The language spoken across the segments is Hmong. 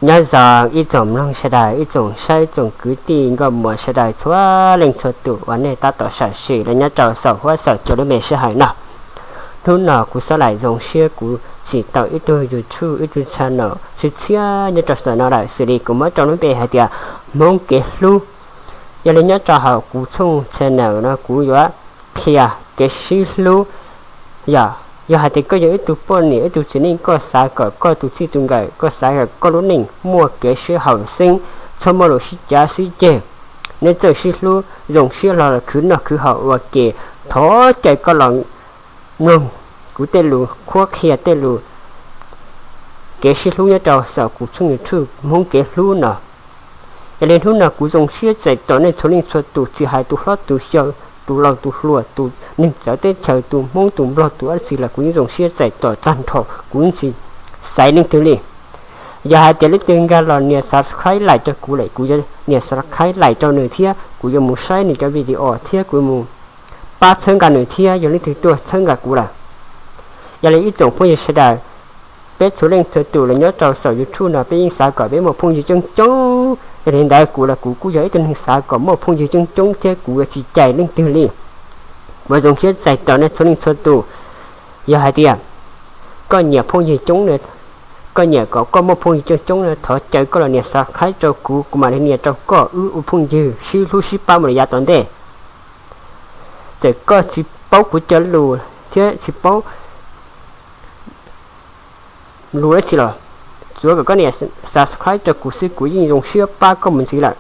Nyob zoo ib tsoom mloog sawv daws, ib tsoom saib, ib tsoom kwv tij nkauj muam sawv daws txhua leej txhua tus uas nej tab tom sam sim los nyob rau saum huab saum cua lub me sij hawm no. Hnub no kuv Xob Laim zoo siab kuv tsim tau ib tug YouTube, ib tug channel txhia txhia nyob rau saum no lawm, xws li kuv muab rau lub npe hais tias Hmoob Kev Hlub. Yog li nyob rau hauv kuv tshooj channel no kuv yuav qhia kev sib hlub. Yog, yog hais tias koj yog ib tug poj niam ib tug txiv neej, koj xav kom koj tus txij tus nkawm, koj xav kom koj lub neej muaj kev sib haum xeeb, txhob muaj lus sib cav sib ceg, neb txawj sib hlub, zoo siab hlo los khwv noj khwv haus ua ke, thov caw koj los mloog kuv tej lus qhuab qhia tej lus kev sib hlub nyob rau saum kuv tshooj YouTube Hmoob Kev Hlub no. Yog li hnub no kuv zoo siab txais tos nej txhua leej txhua tus, tsis hais tus hlob tus xyoo, tus laus tus hluas, tus neeg txawv teb chaws, tus Hmoob tus Nplog, tus dab tsi los kuv yeej zoo siab txais tos tag nrho, kuv yeej tsis xaiv leej twg li. Yog hais tias leej twg nkag los nias subscribe like rau kuv lawm, kuv yuav nias subscribe like rau nws thiab kuv yuav mus saib nws cov video thiab kuv mus pab txhawb nqa nws thiab yog leej twg tuaj txhawb nqa kuv lawm. Yog li ib tsoom phooj ywg sawv daws, peb txhua leej txhua tus los nyob rau saum YouTube no peb yeej xav kom peb muaj phooj ywg coob coob. Yog li ntawd kuv los kuv kuj yog ib tug neeg xav kom muaj phooj ywg coob coob thiab kuv yuav tsis cais leej twg li. Kuv zoo siab txais tos nej txhua leej txhua tus. Yog hais tias koj nyiam phooj ywg coob, koj nyiam kom koj muaj phooj ywg coob coob no thov caw koj los nias subscribe rau kuv, kuv mam li nias rau koj, wb ua phooj ywg sib hlub sib pab mus li yav tom ntej. Txawm koj tsis paub kuv cov lus thiab tsis paub lus dab tsi los, tsuav kom koj nias subscribe rau kuv xwb kuv yeej zoo siab pab koj mus ntxiv lawm.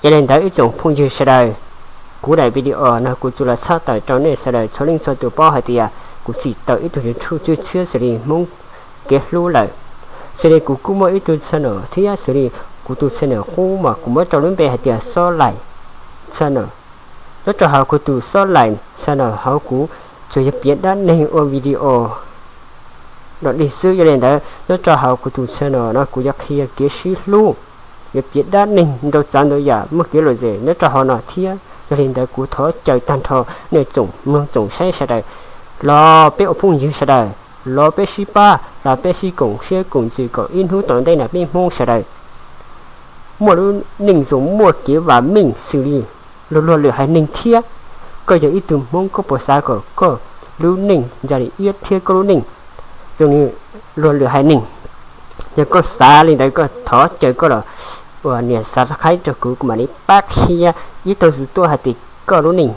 Yog li ntawd ib tsoom phooj ywg sawv daws, kuv daim video no kuv tsuas los tshaj tawm rau nej sawv daws txhua leej txhua tus paub hais tias kuv tsim tau ib tug YouTube tshiab tshiab xws li Hmoob Kev Hlub lawm. Xws li kuv kuj muaj ib tug channel thiab, xws li kuv tus channel qub mas kuv muab rau lub npe hais tias Xob Laim channel. Nyob rau hauv kuv tus Xob Laim channel hauv kuv tsuas yog piav dab neeg ua video los dig xwb. Yog li ntawd nyob rau hauv kuv tus channel no kuv yuav qhia kev sib hlub, yuav piav dab neeg ntau tsav ntau yam muaj kev lom zem nyob rau hauv no thiab. Yog li ntawd kuv thov caw tag nrho nej tsoom mloog tsoom saib sawv daws, los peb ua phooj ywg sawv daws, los peb sib pab, los peb sib koom siab koom ntsws kom ib hnub tom ntej no peb Hmoob sawv daws muaj lub neej zoo muaj kev vam meej xws li luag luag lwm haiv neeg thiab. Koj yog ib tug Hmoob koj puas xav kom koj lub neej zoo li iab thiab koj lub neej zoo li luag lwm haiv neeg? Yog koj xav li ntawd koj thov caw koj los ua nias subscribe rau kuv, kuv mam li pab qhia ib tug xwm tuaj hais tias koj lub neej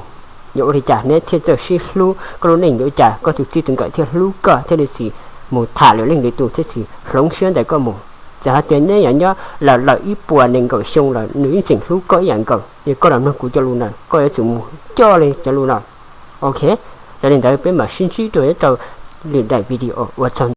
yuav ua li cas neb thiaj txawj sib hlub, koj lub neej yuav ua cas koj tus txij tus nkawm thiaj hlub koj thiaj li tsis mus tham lwm leej lwm tus thiab tsis hloov siab ntawm koj mus. Txawm hais tias neb yuav nyob lawm lawm ib puas nees nkaum xyoo los nws yeej tseem hlub koj ib yam nkaus. Yog koj los mloog kuv cov lus no koj yuav tsum mus coj li cov lus no. Ok, yog li ntawd peb mam sib ntsib dua nyob rau lwm daim video, ua tsaug.